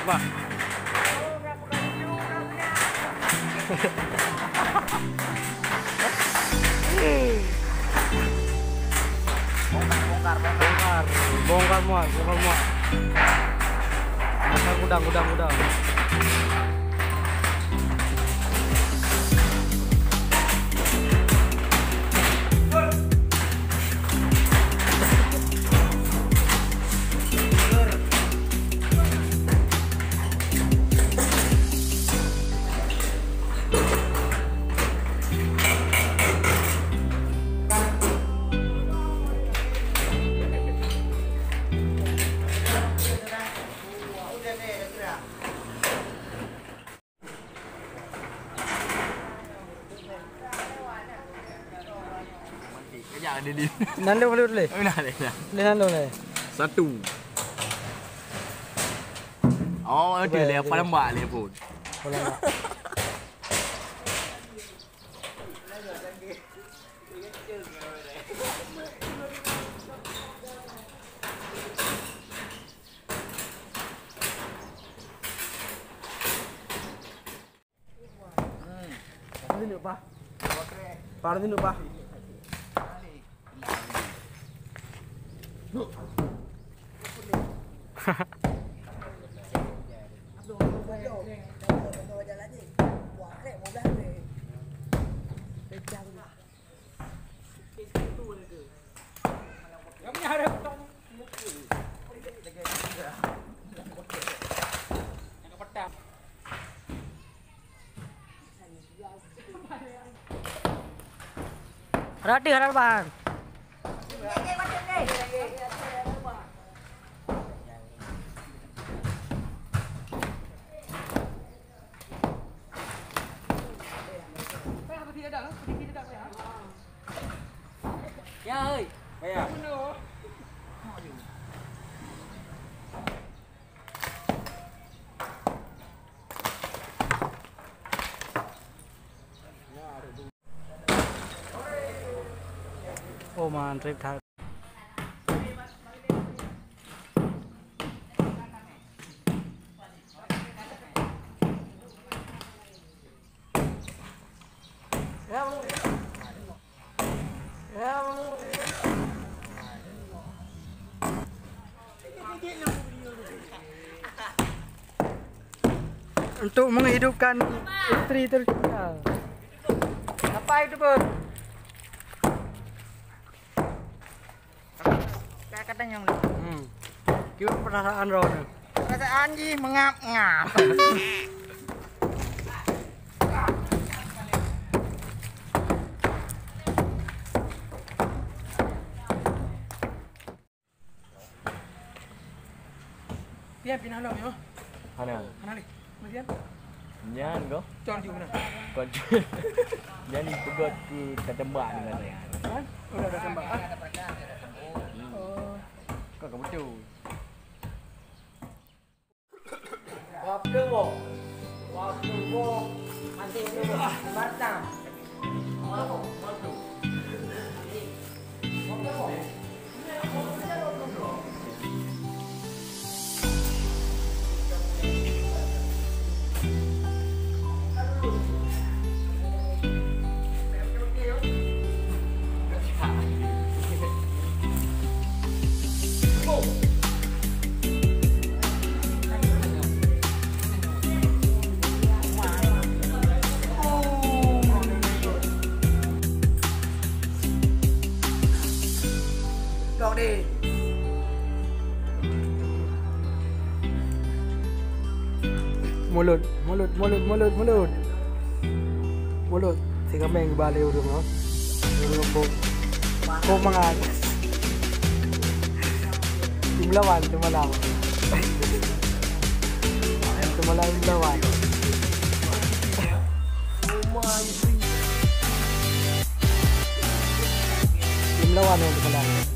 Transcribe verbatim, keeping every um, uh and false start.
Bah. Bongkar, bongkar, bongkar. Bongkar, bongkar muat, bongkar muat. Bongkar gudang, gudang, gudang. Kejap, dia, dia. Nan lôn, lôn, lôn. Nah, dia, dia. Dia nan lôn, lôn. Satu. Oh, dia, dia, dia. Palembang, dia pun. Palembang. Par sini, Pak. Par sini, Pak. Roti halal, Bang. Ya, oi. Ya. Oh, mantap. Untuk menghidupkan istri tercinta. Apa itu, Bos? Ka, ka tanyong dulu. Hmm. Kiban perasaan droeneuh? Perasaan jih meungap-ngap. Pian pinah lom nyoe. Hana. Hana lé. Meusian. Nyan kah? Cor ju na. Kon ju. Nyan peugöt keu tatembak deungon nyan. Hah? Udah ada tembak, ah? Hmm. Oh. Kau ka beutôi. Wapeu boh. Wapeu boh. Anti itu batang. Mulot, mulot, mulot, mulot, mulot. Mulot, si kameng geubalée ureueng, oh. Ureueng bom. Bom mangat. Tim lawan, tim lawan. Tim lawan, tim lawan. Tim lawan, tim lawan.